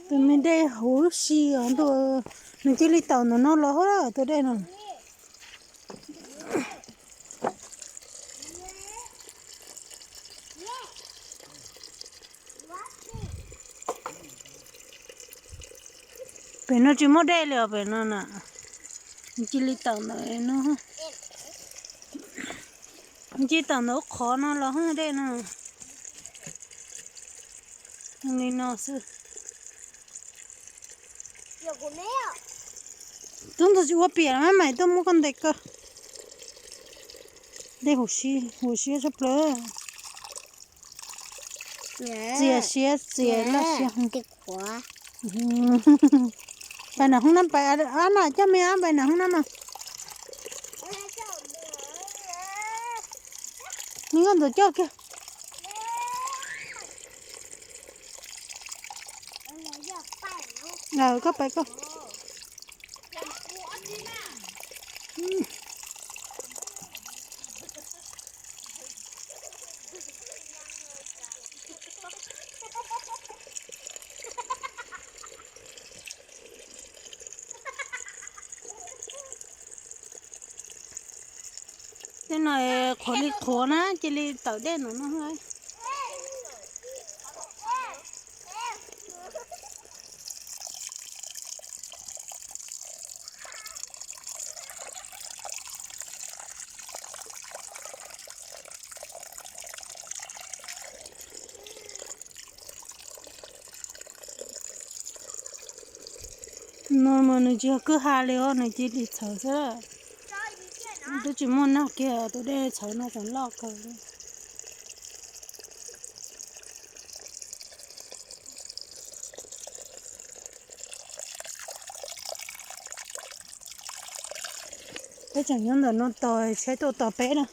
Tus me dej huv si os ntuj, nws cia li tawm ntawm no los hauj tus dej no. Pem no tsis muaj dej li os pem no na. Nws cia li tawm ntawm no, nws cia li tawm ntawm qhov no los dej no. Li no xwb. Tub ntxawg tsis ua piam mas mam tuaj muab koj ntes koj. Dej huv si, huv si tshaj plaws. Txias siab txias loj siab. Pais nram hoob na, pais, ab na coj me ab pais nram hoob na mas. Nws nkauj ntxawm coj kiag. Koj pais koj. Tej no qhuav li qhuav na, cia li tawm dej ntawm no. No mas nws tsis yog kwj ha li os, nws cia li txhawv xwb. Twb tsis muaj nag kiag tus dej txhawv no tseem loj kawg li. Peb tseem nyob ntawm no tos tsheb tuaj tos peb na.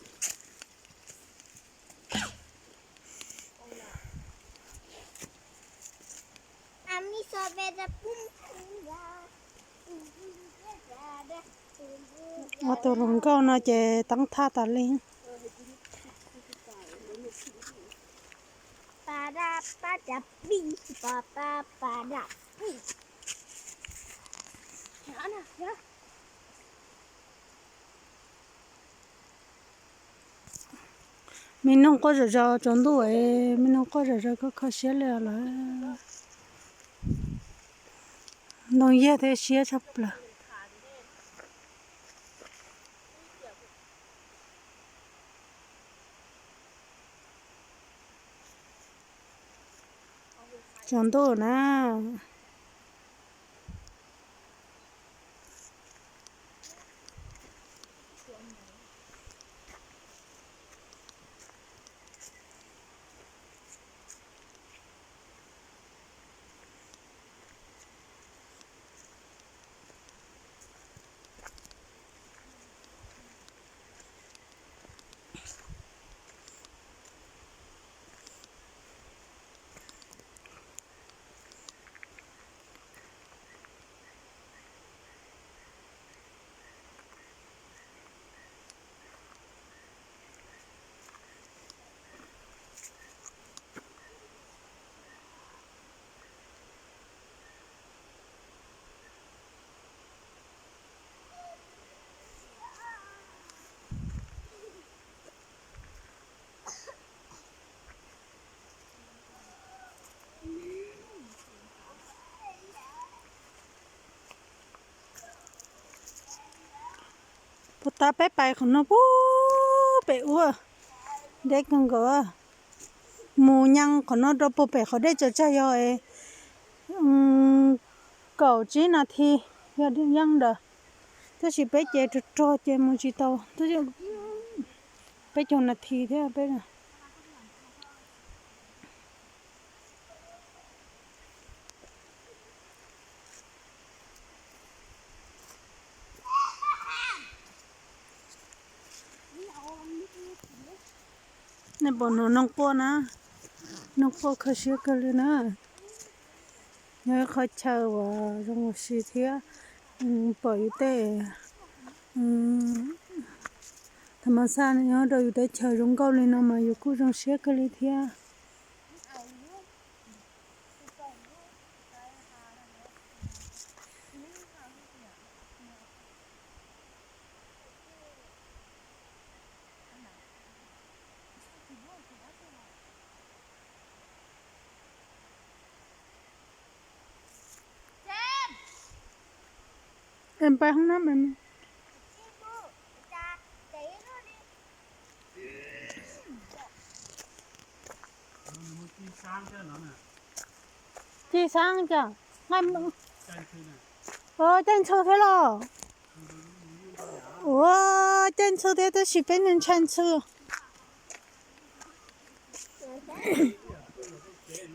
Ua tus hluas nkauj no ces teeb thaj tas li. Me noog quaj zom zaws tsaus ntuj, me noog quaj zom zaws kho kho siab li lawm. Ntoo yag thiab siab tshaj plaws. Tsaus ntuj na. Puag ta peb pais qhov no puag pem ub, deb kawg nkaus. Mus nyees qhov no rau puag pem qhov dej tsaws tsag yog kaum tsib nas this, yog yeej ntawd, tab sis peb ces rog rog ces mus tsis tau, peb caug nas this thiab peb. Nej pom no noog quaj na, noog quaj kho siab kawg li na. Yog ib qhov chaw uas zoo ua si thiab pom yus tej tham mas xaj nyob rau yus teb chaws zoo nkauj li no mas yus kuj zoo siab kawg li thiab. Peb hoob nab. Ci xaab cas, caij ntxhw thiab los? Ua caij ntxhw thiab tab sis peb ntshai ntxhw.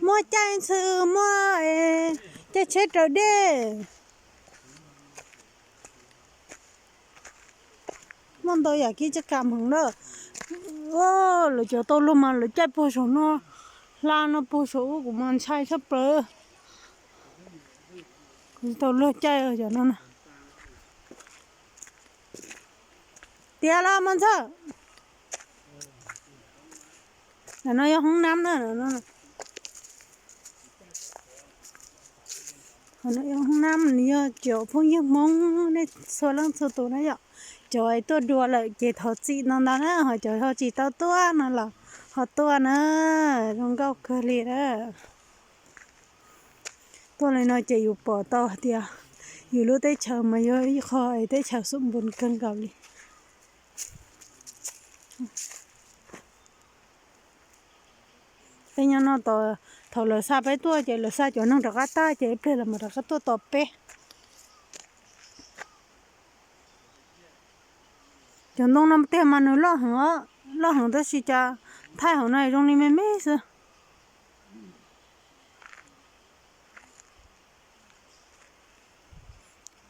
Muaj caij ntxhw, muaj caij tsheb raws dej. Muaj ntau yam kev txawj kam heev na. Lawv cov tau luag mas lawv caij puag saum no, hla no puag saum ub kuv mas ntshai tshaj plaws. Kuv tau luag caij cov no na. Tiav los Mos Ntxawg. Ntawm no yog hoob nab na. Hoob nab yog cov phooj ywg Hmoob nej txhua leej txhua tus na yom. Cov tuaj dua lawm ces thov txim ntau ntau na, ho cov ho tsis tau tuaj no los ho tuaj na, zoo nkauj kawg li na. Tuaj li no ces yus pom tau hais tias yus lub teb chaws mas yog ib qho teb chaws xum npus kawg nkaus li. Peb nyob no, thaum lawv xa peb tuaj ces lawv xa cov neeg rov qab tag ces ib pliag lawv mam rov qab tuaj tos peb. Cov ntoo no tiag mas nws loj heev, loj heev tab sis cas thaij hauv no zoo li me me xwb.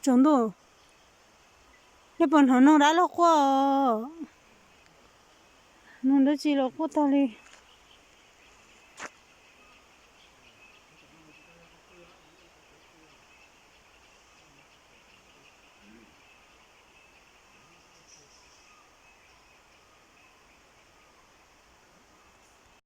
Tsaus ntuj, nej puas hnov noog dab laug quaj? Noog dab tsi los quaj tag li.